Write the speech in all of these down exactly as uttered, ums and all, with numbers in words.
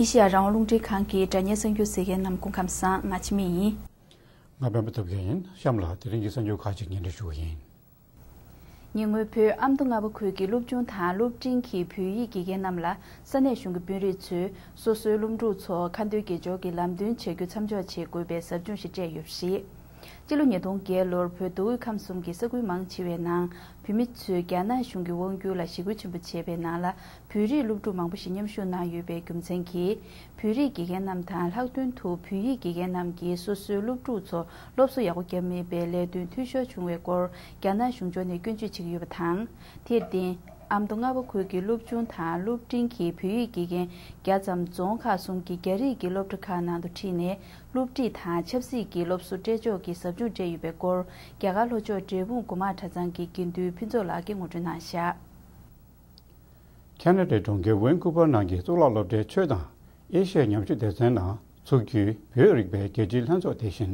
ཨེ་ཤེ་ཡ་རང་དབང་རླུང་འཕྲིན་ཁང་གི་སྒྲ་སྙན་གསར་འགྱུར་གཟིགས་མཁན་རྣམས་སྐུ་ཁམས་བཟང་། ང་འཆི་མེད་ཡིན། ང་སྤེན་པ་ཐུབ་རྒྱལ་ཡིན། གཤམ་ལ་དེ་རིང་གི་གསར་འགྱུར་ཁག་ཅིག་སྙན་སྒྲོན་ཞུ་བ་ཡིན། ཉེ་སྔོན་བོད་ཨ་མདོ་རྔ་པ་ཁུལ་གྱི་སློབ་ཆུང་དང་སློབ་འབྲིང་གི་བོད་ཡིག་དགེ་རྒན་རྣམས་ལ་ས་གནས་གཞུང་གི་དཔོན་རིགས་ཚོས་སོ་སོའི་སློབ་ཕྲུག་ཚོ་ཁ་འདོན་དགེ་སྦྱོར་གྱི་ལམ་སྟོན་བྱ་རྒྱུ་མཚམས་འཇོག་བྱེད་དགོས་པའི་ཟབ་སྦྱོང་ཞིག་སྤྲད་ཡོད་པ་རེད། སྤྱི་ལོ་ཉིས་སྟོང་བརྒྱད་ལོར་བོད་མདོ་དབུས་ཁམས་གསུམ་གྱི་ས་ཁུལ་མང་ཆེ་བའི་ནང་བོད་མི་ཚོས་རྒྱ་ནག་གཞུང་གི་དབང་སྒྱུར་ལ་ཞི་རྒོལ་ཆེན་པོ་བྱས་པའི་ནང་ལ། བོད་རིགས་སློབ་ཕྲུག་མང་པོ་ཞིག་མཉམ་ཞུགས་གནང་ཡོད་པའི་རྒྱུ་མཚན་གྱིས། བོད་རིགས་དགེ་རྒན་རྣམས་དང་ལྷག་དོན་དུ་བོད་ཡིག་དགེ་རྒན་རྣམས་ཀྱིས་སོ་སོའི་སློབ་ཕྲུག་ཚོ་སློབ་གསོ་ཡག་པོ་བརྒྱབ་མེད་པའི་ལས་དོན་འཐུས་ཤོར་བྱུང་བའི་སྐོར་རྒྱ་ནག་གཞུང་ཕྱོགས་ནས་སྐྱོན་བརྗོད་བྱེད་ཀྱི་ཡོད་པ་དང་། དེར་བརྟེན། ཨ་མདོ་རྔ་པ་ཁུལ་གྱི་སློབ་ཆུང་དང་སློབ་འབྲིང་གི་བོད་ཡིག་དགེ་རྒན་བརྒྱ་ཙམ་རྫོང་ཁག་གསུམ་གྱི་རྒྱ་རིགས་ཀྱི་སློབ་གྲྭ་ཁག་ནང་དུ་ཁྲིད་ནས་སློབ་ཁྲིད་དང་ཆབ་སྲིད་ཀྱི་སློབ་གསོ་སྤྲད་ཕྱོགས་ཀྱི་ཟབ་སྦྱོང་སྤྲད་ཡོད་པའི་སྐོར་རྒྱ་གར་ལྷོ་ཕྱོགས་འབྲས་སྤུངས་དགོན་དམངས་གྲྭ་ཚང་གི་དགེ་འདུན་ཕུན་ཚོགས་ལགས་ཀྱིས་ངོ་སྤྲོད་གནང་བཞག་ཁེ་ན་ཌའི་གྲོང་ཁྱེར་ཝན་ཀུ་ཝར་ནང་གི་གཙུག་ལག་སློབ་གྲྭའི་ཆོས་དང་ཨེ་ཤི་ཡའི་ཉམས་ཞིབ་སྡེ་ཚན་ནང་འཚོགས་རྒྱུའི་བོད་རིག་པའི་རྒྱལ་སྤྱིའི་ལྷན་ཚོགས་དེ་བཞིན་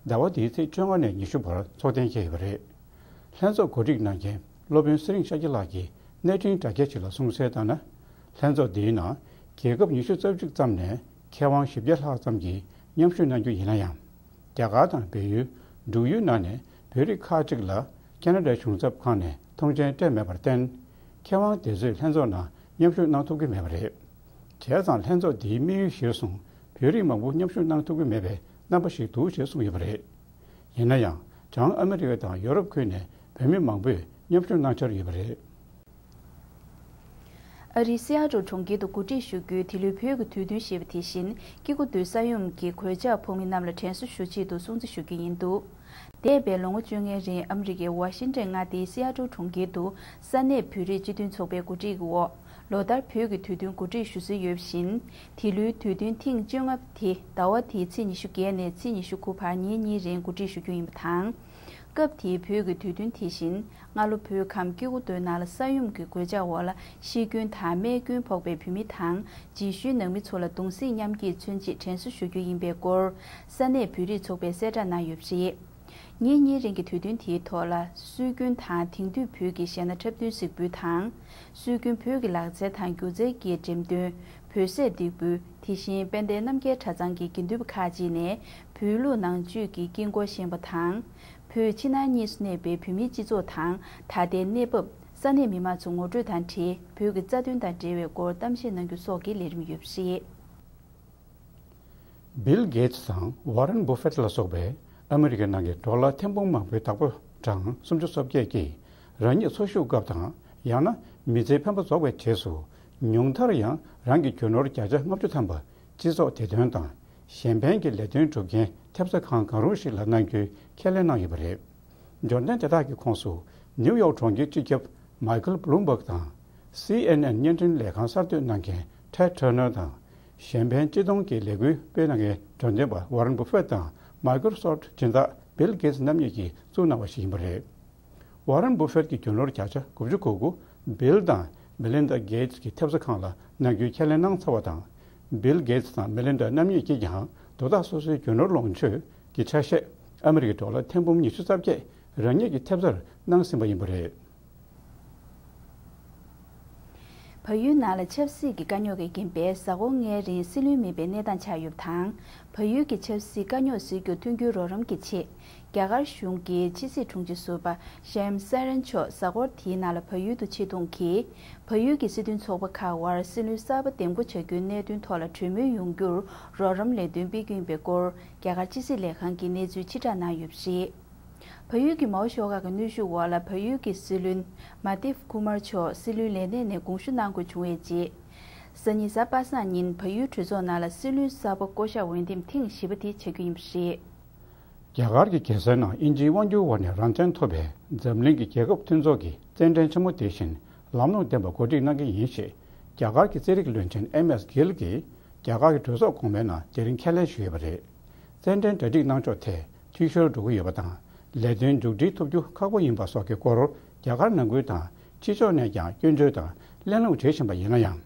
ཟླ་བ་འདིའི་ཚེས་བཅོ་ལྔ་ནས་ཉི་ཤུ་བར་འཚོགས་གཏན་འཁེལ་ཡོད་པ་རེད། ལྷན་ཚོགས་གོ་སྒྲིག་གནང་མཁན་སློབ་དཔོན་ཚེ་རིང་ཤཱཀྱ་ལགས་ཀྱིས་གནས་འཕྲིན་དྲ་རྒྱ་ཞིག་ལ་གསུངས་གསལ་ལྟར་ན། ལྷན་ཚོགས་འདིའི་ནང་རྒྱལ་ཁབ་ཉི་ཤུ་རྩ་གཅིག་ཙམ་ནས་མཁས་དབང་བཞི་བརྒྱ་ལྷག་ཙམ་གྱིས་མཉམ་ཞུགས་གནང་རྒྱུ་ཡིན་ན་ཡང་། རྒྱ་གར་དང་བལ་ཡུལ། འབྲུག་ཡུལ་ནང་ནས་བོད་རིགས་ཁག་ཅིག་ལ་ཁེ་ན་ཌའི་གཞུང་ཚབ་ཁང་ནས་ཐོངས་མཆན་སྤྲད་མེད་པར་བརྟེན། མཁས་དབང་དེ་ཚོས་ལྷན་ཚོགས་ནང་མཉམ་ཞུགས་གནང་ཐུབ་ཀྱི་མེད་པ་རེད། བྱས་ཙང་ལྷན་ཚོགས་འདིའི་དམིགས་ཡུལ་གཞིར་བཟུང་བོད་རིགས་མང་པོ་མཉམ་ཞུགས་གནང་ཐུབ་ཀྱི་མེད་པའི་རྣམ་པ་ཞིག་འདུག་ཅེས་གསུངས་ཡོད་པ་རེད། ཡིན་ན་ཡང་བྱང་ཨ་མི་རི་ཀ་དང་ཡོ་རོབ་ཁུལ་ནས་བོད་མི་མང་པོས་མཉམ་ཞུགས་གནང་འཆར་ཡོད་པ་རེད། ཨ་རིའི་སི་ཨ་ཊལ་གྲོང་ཁྱེར་དུ་གོ་སྒྲིག་ཞུ་རྒྱུའི་དེ་ལོའི་བོད་ཀྱི་དུས་སྟོན་ཞེས་པ་དེ་བཞིན་སྐྱེ་རྒུ་མདོའི་ས་ཡོམ་གྱི་གོད་ཆག་ཕོག་མི་རྣམས་ལ་དྲན་གསོ་ཞུ་ཆེད་དུ་སྲུང་བརྩི་ཞུ་རྒྱུ་ཡིན་འདུག་འདས་པའི་ལོ་ངོ་བཅོ་ལྔའི་རིང་ཨ་མི་རི་ཀའི་ཝ་ཤིང་ཊོན་མངའ་སྡེའི་སི་ཨ་ཊལ་གྲོང་ཁྱེར་དུ་ས་གནས་བོད་རིགས་སྤྱི་མཐུན་ཚོགས་པའི་གོ་སྒྲིག་འོག་ལོ་ལྟར་བོད་ཀྱི་དུས་སྟོན་གོ་སྒྲིག་ཞུ་སྲོལ་ཡོད་བཞིན། དེ་ལོའི་དུས་སྟོན་ཐེངས་བཅོ་ལྔ་པ་དེ་ཟླ་བ་འདིའི་ཚེས་ཉི་ཤུ་བརྒྱད་ནས་ཚེས་ཉི་ཤུ་དགུ་བར་ཉིན་གཉིས་རིང་གོ་སྒྲིག་ཞུ་རྒྱུ་ཡིན་པ་དང་། སྐབས་དེའི་བོད་ཀྱི་དུས་སྟོན་དེ་བཞིན་སྔ་ལོ་བོད་ཁམས་སྐྱེ་རྒུ་མདོའི་ནང་ལ་ས་ཡོམ་གྱི་གོད་ཆག་འོག་ལ་ཤི་སྐྱོན་དང་རྨས་སྐྱོན་ཕོག་པའི་བོད་མི་དང་རྗེས་ཤུལ་ནང་མི་ཚོ་ལ་གདུང་སེམས་མཉམ་སྐྱེད་མཚོན་ཆེད་དྲན་གསོ་ཞུ་རྒྱུ་ཡིན་པའི་སྐོར་ས་གནས་བོད་རིགས་ཚོགས་པས་གསལ་བསྒྲགས་གནང་ཡོད་པ་རེད། ཉིན་གཉིས་རིང་གི་དུས་སྟོན་དེའི་ཐོག་ལ་སྲོལ་རྒྱུན་དང་དེང་དུས་བོད་ཀྱི་གཞས་སྣ་འཁྲབ་སྟོན་གཟིགས་འབུལ་དང་། སྲོལ་རྒྱུན་བོད་ཀྱི་ལག་རྩལ་དང་སྒྱུ་རྩལ་གྱི་འགྲེམས་སྟོན། བོད་ཟས་འདེགས་འབུལ། དེ་བཞིན་དཔལ་ལྡན་རྣམ་རྒྱལ་གྲྭ་ཚང་གི་དགེ་འདུན་པ་ཁག་ཅིག་ནས་བོད་ལུགས་ནང་ཆོས་ཀྱི་དཀྱིལ་འཁོར་བཞེངས་པ་དང་། བོད་ཕྱི་ནང་གཉིས་སུ་གནས་པའི་བོད་མིའི་སྤྱི་ཚོགས་དང་ད་ལྟའི་གནས་བབ། ས་གནས་མི་མང་ཚོའི་ངོ་སྤྲོད་དང་འབྲེལ་བོད་ཀྱི་རྩ་དོན་དང་འབྲེལ་བའི་སྐོར་གཏམ་བཤད་གནང་རྒྱུ་སོགས་ཀྱི་ལས་རིམ་ཡོད་པ་རེད། བིལ་གེ་ཊི་དང་ཝ་རན་བུ་ཧྥེ་ཊི་ལ་སོགས་པའི་ཨ་མི་རི་ཀའི་ནང་གི་ཌོ་ལར་ཐེར་འབུམ་མང་པོའི་བདག་པོ་གྲངས་སུམ་ཅུ་སོ་བརྒྱད་ཀྱིས་རང་ཉིད་འཚོ་བཞུགས་སྐབས་དང་ཡང་ན་མི་ཚེའི་འཕེན་པ་རྫོགས་པའི་རྗེས་སུ་ཉུང་མཐར་ཡང་རང་གི་རྒྱུ་ནོར་བརྒྱ་ཆ་ལྔ་བཅུ་ཐམ་པ་སྤྱི་ཚོགས་བདེ་དོན་དང་གཞན་ཕན་གྱི་ལས་དོན་སྒྲུབ་མཁན་ཐེབས་རྩ་ཁང་གང་རུང་ཞིག་ལ་གནང་རྒྱུའི་ཁས་ལེན་གནང་ཡོད་པ་རེད། འབྱོར་ལྡན་དེ་དག་གི་ཁོངས་སུ་ནིའུ་ཡོག་གྲོང་ཁྱེར་སྤྱི་ཁྱབ་མའི་ཁལ་བྷ་ལུམ་བྷག་དང་། སི་ཨེན་ཨེན་བརྙན་འཕྲིན་ལས་ཁང་གསར་གཏོད་གནང་མཁན་ཊེ་ཌི་ཊར་ནར་དང་། གཞན་ཕན་སྤྱི་གཏོང་གི་ལས་འགུལ་སྤེལ་གནང་མཁན་འབྱོར་ལྡན་པ་ཝ་རན་བུ་ཧྥེ་ཊི་དང་མའི་ཁོ་རོ་སོཕ་ཊི་སྦྱིན་བདག་བིལ་གེ་ཊི་རྣམ་གཉིས་ཀྱིས་བཙུགས་གནང་བ་ཞིག་ཡིན་པ་རེད། ཝ་རན་བུ་ཧྥེ་ཊི་གི་རྒྱུ་ནོར་བརྒྱ་ཆ་དགུ་བཅུ་གོ་དགུ་བིལ་དང་མེ་ལིན་ཌ་གེ་ཊི་གི་ཐེབས་རྩ་ཁང་ལ་གནང་རྒྱུའི་ཁས་ལེན་གནང་ཚར་བ་དང་། བིལ་གེ་ཊི་དང་མེ་ལིན་ཌ་རྣམ་གཉིས་ཀྱིས་ཀྱང་དོ་བདག་སོ་སོའི་རྒྱུ་ནོར་ལོངས་སྤྱོད་ཀྱི་ཆ་ཤས་ཨ་མི་རི་ཀའི་ཌོ་ལར་ཐེར་འབུམ་ཉི་ཤུ་རྩ་བརྒྱད་རང་ཉིད་ཀྱི་ཐེབས་རྩར་གནང་ཟིན་པ་ཡིན་པ་རེད། བལ་ཡུལ་ནང་ལ་ཆབ་སྲིད་ཀྱི་དཀའ་རྙོག་གིས་རྐྱེན་པས་གཟའ་འཁོར་ལྔའི་རིང་སྲིད་བློན་མེད་པའི་གནས་སྟངས་ཆགས་ཡོད་པ་དང་། བལ་ཡུལ་གྱི་ཆབ་སྲིད་དཀའ་རྙོག་སེལ་རྒྱུར་མཐུན་འགྱུར་རོགས་རམ་གྱི་ཆེད། རྒྱ་གར་གཞུང་གི་ཕྱི་སྲིད་དྲུང་ཆེ་ཟུར་པ་ཤེམ་སེ་རན་མཆོག་གཟའ་འཁོར་དེའི་ནང་ལ་བལ་ཡུལ་དུ་ཆེད་གཏོང་གིས། བལ་ཡུལ་གྱི་སྲིད་དོན་ཚོགས་པ་ཁག་དབར་སྲིད་བློན་གསར་པ་འདེམས་བསྐོ་བྱ་རྒྱུའི་གནད་དོན་ཐོག་ལ་གྲོས་མོལ་ཡོང་རྒྱུར་རོགས་རམ་ལས་དོན་སྤེལ་རྒྱུ་ཡིན་པའི་སྐོར། རྒྱ་གར་ཕྱི་སྲིད་ལས་ཁང་གིས་གནས་ཚུལ་ཕྱིར་བསྒྲགས་གནང་ཡོད་པ་རེད། བལ་ཡུལ་གྱི་མའོ་ཤོག་ཁག་གི་གནོན་ཤུགས་འོག་ལ་བལ་ཡུལ་གྱི་སྲིད་བློན་མ་ཏིབ་ཁུ་མར་མཆོག་སྲིད་བློན་ལས་གནས་ནས་དགོངས་ཞུ་གནང་དགོས་བྱུང་བའི་རྗེས། སང་ཉིན་གཟའ་པ་སངས་ཉིན་བལ་ཡུལ་གྲོས་ཚོགས་ནང་ལ་སྲིད་བློན་གསར་པ་བསྐོ་གཞག་འོས་འདེམས་ཐེངས་བཞི་པ་དེ་བྱ་རྒྱུ་ཡིན་པ་རེད། རྒྱ་གར་གྱི་རྒྱལ་སའི་ནང་དབྱིན་ཇིའི་དབང་སྒྱུར་འོག་ནས་རང་བཙན་ཐོབ་པའི་འཛམ་གླིང་གི་རྒྱལ་ཁབ་མཐུན་ཚོགས་ཀྱི་རྩེད་འགྲན་ཆེན་མོ་དེ་བཞིན་ལམ་ལྷོང་ལྡན་པ་གོ་སྒྲིག་གནང་གི་ཡིན་ཞེས་རྒྱ་གར་གྱི་རྩེད་རིགས་བློན་ཆེན་ཨེམ་ཨེས་གྷིལ་གྱིས་རྒྱ་གར་གྱི་གྲོས་ཚོགས་གོང་མའི་ནང་དེ་རིང་ཁས་ལེན་ཞུས་ཡོད་པ་རེད། རྩེད་འགྲན་གྲ་སྒྲིག་གནང་ཕྱོགས་ཐད་འཐུས་ཤོར་འགྲོ་གི་ཡོད་པ་དང་། ལས་དོན་མཇུག་སྒྲིལ་ཐུབ་རྒྱུ་ཁག་པོ་ཡིན་པ་སོགས་ཀྱི་སྐོར་རྒྱ་གར་ནང་ཁུལ་དང་ཕྱི་ཕྱོགས་ནས་ཀྱང་སྐྱོན་བརྗོད་དང་གླེང་སློང་བྱེད་བཞིན་པ་ཡིན་ན་ཡང་།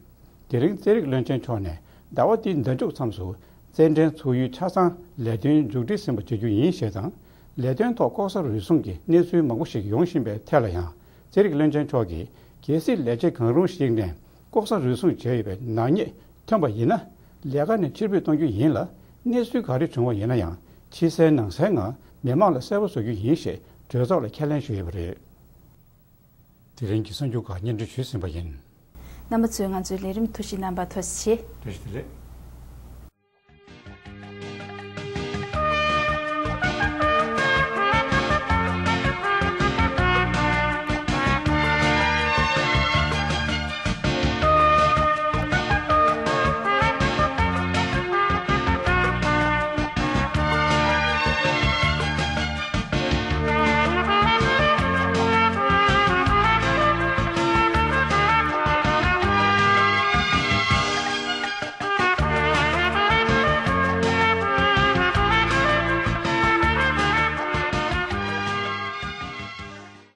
དེ་རིང་རྩེད་རིགས་བློན་ཆེན་མཆོག་ནས་ཟླ་བ་འདིའི་ཟླ་མཇུག་མཚམས་སུ་རྩེད་འགྲན་ཚུགས་ཡུལ་ཆ་ཚང་ལས་དོན་མཇུག་སྒྲིལ་ཟིན་པ་བྱེད་རྒྱུ་ཡིན་ཞེས་དང་། ལས་དོན་ཐོག་ལྐོག་ཟ་རུལ་སུངས་ཀྱི་གནས་ཚུལ་མང་པོ་ཞིག་ཡོང་བཞིན་པའི་ཐད་ལ་ཡང་། རྩེད་རིགས་བློན་ཆེན་མཆོག་གིས་གལ་སྲིད་ལས་བྱེད་གང་རུང་ཞིག་ནས་ལྐོག་ཟ་རུལ་སུངས་བྱས་ཡོད་པའི་ནག་ཉེས་ཐོན་པ་ཡིན་ན། ལས་ཀ་ནས་ཕྱིར་འབུད་གཏོང་རྒྱུ་ཡིན་ལ། གནས་ཚུལ་ག་རེ་བྱུང་བ་ཡིན་ན་ཡང་ཕྱི་གསལ་ནང་གསལ་ངང་མི་མང་ལ་གསལ་པོ་བཟོ་རྒྱུ་ཡིན་ཞེས་གྲོས་ཚོགས་ལ་ཁས་ལེན་ཞུས་ཡོད་པ་རེད། དེ་རིང་གི་གསར་འགྱུར་ཁག་སྙན་སྒྲོན་ཞུས་ཟིན་པ་ཡིན། རྣམ་པ་ཚོས་ང་ཚོའི་ལས་རིམ་ཐུགས་ཞིབ་གནང་བར་ཐུགས་རྗེ་ཆེ། བཀྲ་ཤིས་བདེ་ལེགས།